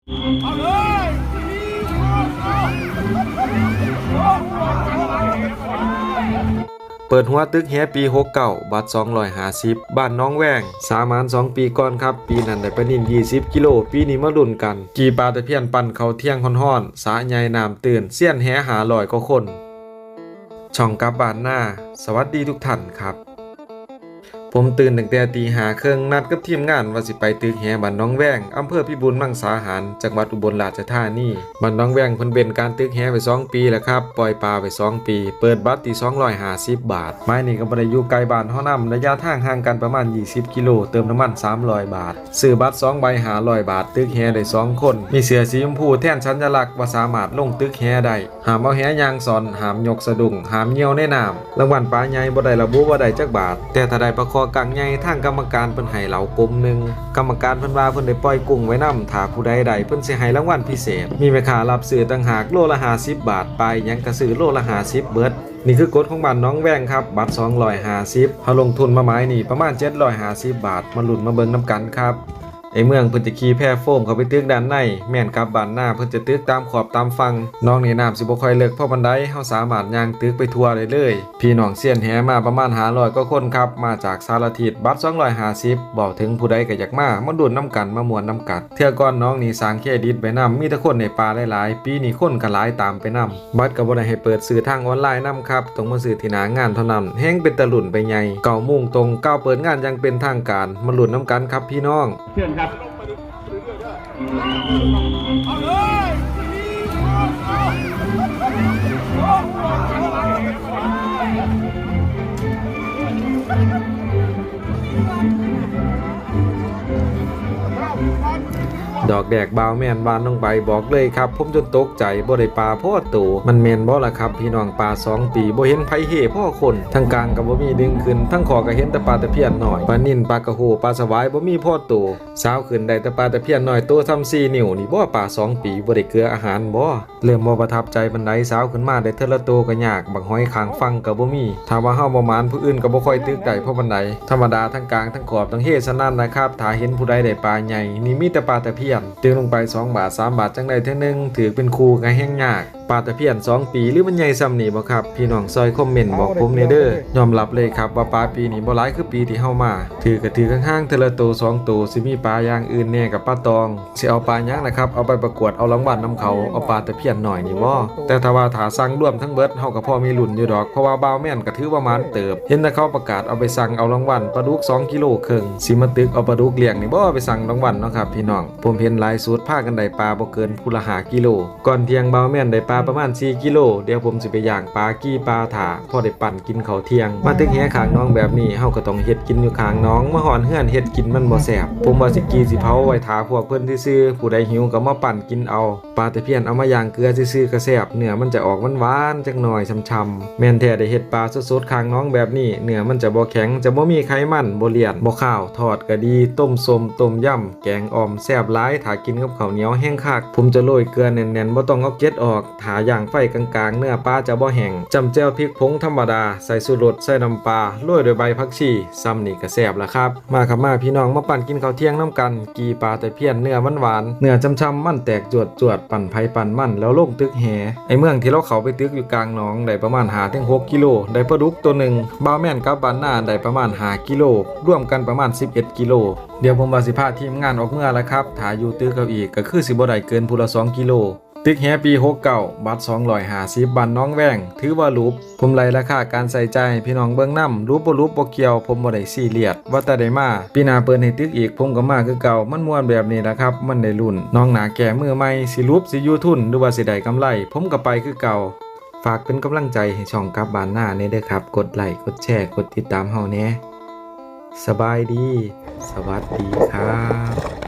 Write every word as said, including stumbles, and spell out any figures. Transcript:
เปิดหัวตึกแหปีหกเก้า บัตรสองร้อยห้าสิบ บ้านหนองแวง สามานสองปีก่อนครับ ปีนั้นได้ปลานิลยี่สิบกิโล ปีนี้มาลุ้นกัน กี่ปลาตะเพียนปั่นเข้าเที่ยงฮ้อนๆ สระใหญ่น้ำตื้น เซียนแหห้าร้อยกว่าคน ช่องกลับบ้านนา สวัสดีทุกท่านครับ ผมตื่นตั้งแต่ตีห้าครึ่ง นัดกับทีมงานว่าสิไปตึกแหบ้านหนองแวง อำเภอพิบูลมังสาหาร จังหวัดอุบลราชธานี บ้านหนองแวงเพิ่นเว้นการตึกแหไว้สองปีแล้วครับ ปล่อยปลาไว้สองปี เปิดบัตรที่สองร้อยห้าสิบบาท หมายนี้ก็บ่ได้อยู่ไกลบ้านเฮานำ ระยะทางห่างกันประมาณยี่สิบกิโล เติมน้ำมันสามร้อยบาท ซื้อบัตรสองใบห้าร้อยบาท ตึกแหได้สองคน มีเสื้อสีชมพูแทนสัญลักษณ์ว่าสามารถลงตึกแหได้ ห้ามเอาแหย่างซ่อน ห้ามยกสะดุ้ง ห้ามเหยี่ยวในน้ำ รางวัลปลาใหญ่บ่ได้ระบุว่าได้จักบาท แต่ถ้าได้ปลาคอกังใหญ่ ทางกรรมการเพิ่นให้เหล้ากลมหนึ่ง กรรมการเพิ่นว่าเพิ่นได้ปล่อยกุ้งไว้นำ ถ้าผู้ใดได้เพิ่นสิให้รางวัลพิเศษ มีแม่ค้ารับซื้อต่างหาก โลละห้าสิบบาท ปลาอิหยังก็ซื้อโลละห้าสิบเบิด นี่คือกฎของบ้านหนองแวงครับ บัตรสองร้อยห้าสิบ เฮาลงทุนมาหมายนี้ประมาณเจ็ดร้อยห้าสิบบาท มาลุ้นมาเบิ่งนำกันครับ ไอ้เมืองเพิ่นจะขี่แพโฟมเข้าไปตึกด้านใน แม่นกลับบ้านนาเพิ่นจะตึกตามขอบตามฝั่ง หนองนี่น้ำสิบ่ค่อยเลิกพอปานใด เฮาสามารถย่างตึกไปทั่วได้เลย พี่น้องเซียนแหมาประมาณห้าร้อยกว่าคนครับ มาจากสารทิศ บัตรสองร้อยห้าสิบ เว้าถึงผู้ใดก็อยากมา มาลุ้นนำกัน มาม่วนนำกัน เทื่อก่อนหนองนี่สร้างเครดิตไว้นำ มีแต่คนได้ปลาหลายๆ ปีนี้คนก็หลายตามไปนำ บัตรก็บ่ได้ให้เปิดซื้อทางออนไลน์นำครับ ต้องมาซื้อที่หน้างานเท่านั้น แฮ่งเป็นตาลุ้นไปใหญ่ เก้าโมงตรง กล่าวเปิดงานอย่างเป็นทางการ มาลุ้นนำกันครับพี่น้อง เชิญครับ ดอกแดกบ่าวแม่นหว่านลงไป บอกเลยครับ ผมจนตกใจ บ่ได้ปลาพอโต มันแม่นบ่ล่ะครับพี่น้อง ปลาสองปี บ่เห็นไผเฮ่พอคน ทั้งกลางก็บ่มีดึงขึ้น ทั้งข้อก็เห็นแต่ปลาตะเพียนน้อย ปลานิล ปลากระโฮ ปลาสวาย บ่มีพอโต สาวขึ้นได้แต่ปลาตะเพียนน้อย โตส่ำสี่นิ้วนี่บ่ ปลาสองปี บ่ได้เกลืออาหารบ่ เริ่มบ่ประทับใจปานใด สาวขึ้นมาได้เทื่อละโตก็ยาก บักหอยข้างฝั่งก็บ่มี ถ้าว่าเฮาบ่หมาน ผู้อื่นก็บ่ค่อยตึกได้พอปานใด ธรรมดาทั้งกลางทั้งขอบต้องเฮสนั่นนะครับ ถ้าเห็นผู้ใดได้ปลาใหญ่ นี่มีแต่ปลาตะเพียน ตึกลงไปสองบาท สามบาทจั่งได้เทื่อหนึ่ง ถืกเป็นคู่ก็แฮ่งยาก ปลาตะเพียนสองปี หรือมันใหญ่ส่ำนี้บ่ครับ พี่น้องซอยคอมเมนต์บอกผมแหน่เด้อ ยอมรับเลยครับว่าปลาปีนี้บ่หลายคือปีที่เฮามา ถืกก็ถืกห่างๆ เทื่อละโตสองโต สิมีปลาอย่างอื่นแหน่กับปลาตอง สิเอาปลาหยังล่ะครับ เอาไปประกวดเอารางวัลนำเขา เอาปลาตะเพียนน้อยนี่บ่ แต่ถ้าว่าถ้าสั่งรวมทั้งเบิด เฮาก็พอมีลุ้นอยู่ดอก เพราะว่าบ่าวแม่นก็ถือว่าหมานเติบ เห็นแต่เขาประกาศเอาไปสั่งเอารางวัลปลาดุกสองกิโลครึ่ง สิมาตึกเอาปลาดุกเลี้ยงนี่บ่ ไปสั่งรางวัลเนาะครับพี่น้อง ผมเห็นหลายสุดพากันได้ปลาบ่เกินผู้ละห้ากิโล ก่อนเที่ยงบ่าวแม่นได้ปลาประมาณสี่กิโล เดี๋ยวผมสิไปย่างปลา กี่ปลาถ่า พอได้ปั่นกินข้าวเที่ยง มาตึกแหข้างหนองแบบนี้ เฮาก็ต้องเฮ็ดกินอยู่ข้างหนอง มาฮอดเฮือนเฮ็ดกินมันบ่แซ่บ ผมว่าสิกี่สิเผาไว้ถ่าพวกเพิ่นซื่อๆ ผู้ใดหิวก็มาปั่นกินเอา ปลาตะเพียนเอามาย่างเกลือซื่อๆก็แซ่บ เนื้อมันจะออกหวานๆจักหน่อยช่ำๆ แม่นแท้ได้เฮ็ดปลาสดๆข้างหนองแบบนี้ เนื้อมันจะบ่แข็ง จะบ่มีไขมัน บ่เลี่ยน บ่คาว ทอดก็ดี ต้มส้ม ต้มยำ แกงอ่อม แซ่บหลาย ถ้ากินกับข้าวเหนียวแฮ่งคัก ผมจะโรยเกลือแน่นๆ บ่ต้องเอาเกล็ดออก ถ้าย่างไฟกลางๆ เนื้อปลาจะบ่แห้ง จ้ำแจ่วพริกผงธรรมดา ใส่ชูรส ใส่น้ำปลา โรยด้วยใบผักชี ส่ำนี้ก็แซ่บแล้วครับ มาครับมาพี่น้อง มาปั่นกินข้าวเที่ยงนำกัน กี่ปลาตะเพียนเนื้อหวานๆ เนื้อช่ำๆ มันแตกจวดๆ ปั่นไผปั่นมัน แล้วลงตึกแห ไอ้เมืองที่เราเข้าไปตึกอยู่กลางหนอง ได้ประมาณห้าถึงหกกิโล ได้ปลาดุกตัวหนึ่ง บ่าวแม่นกลับบ้านนาได้ประมาณห้ากิโล รวมกันประมาณสิบเอ็ดกิโล เดี๋ยวผมว่าสิพาทีมงานออกเมือแล้วครับ ถ้าอยู่ตึกเอาอีกก็คือสิบ่ได้เกินผู้ละสองกิโล ตึกแหปีหกเก้า บัตรสองร้อยห้าสิบ บ้านหนองแวง ถือว่าหรูป ผมไล่ราคาการใช้จ่ายให้พี่น้องเบิ่งนำ หรูปบ่หรูปบ่เกี่ยว ผมบ่ได้ซีเรียส ว่าแต่ได้มา ปีหน้าเปิดให้ตึกอีก ผมก็มาคือเก่า มันม่วนแบบนี้ล่ะครับ มันได้ลุ้น หนองนาแก้มือใหม่ สิหรูป สิอยู่ทุน หรือว่าสิได้กำไร ผมก็ไปคือเก่า ฝากเป็นกำลังใจให้ช่องกลับบ้านนาแหน่เด้อครับ กดไลค์ กดแชร์ กดติดตามเฮาแหน่ สบายดี สวัสดีครับ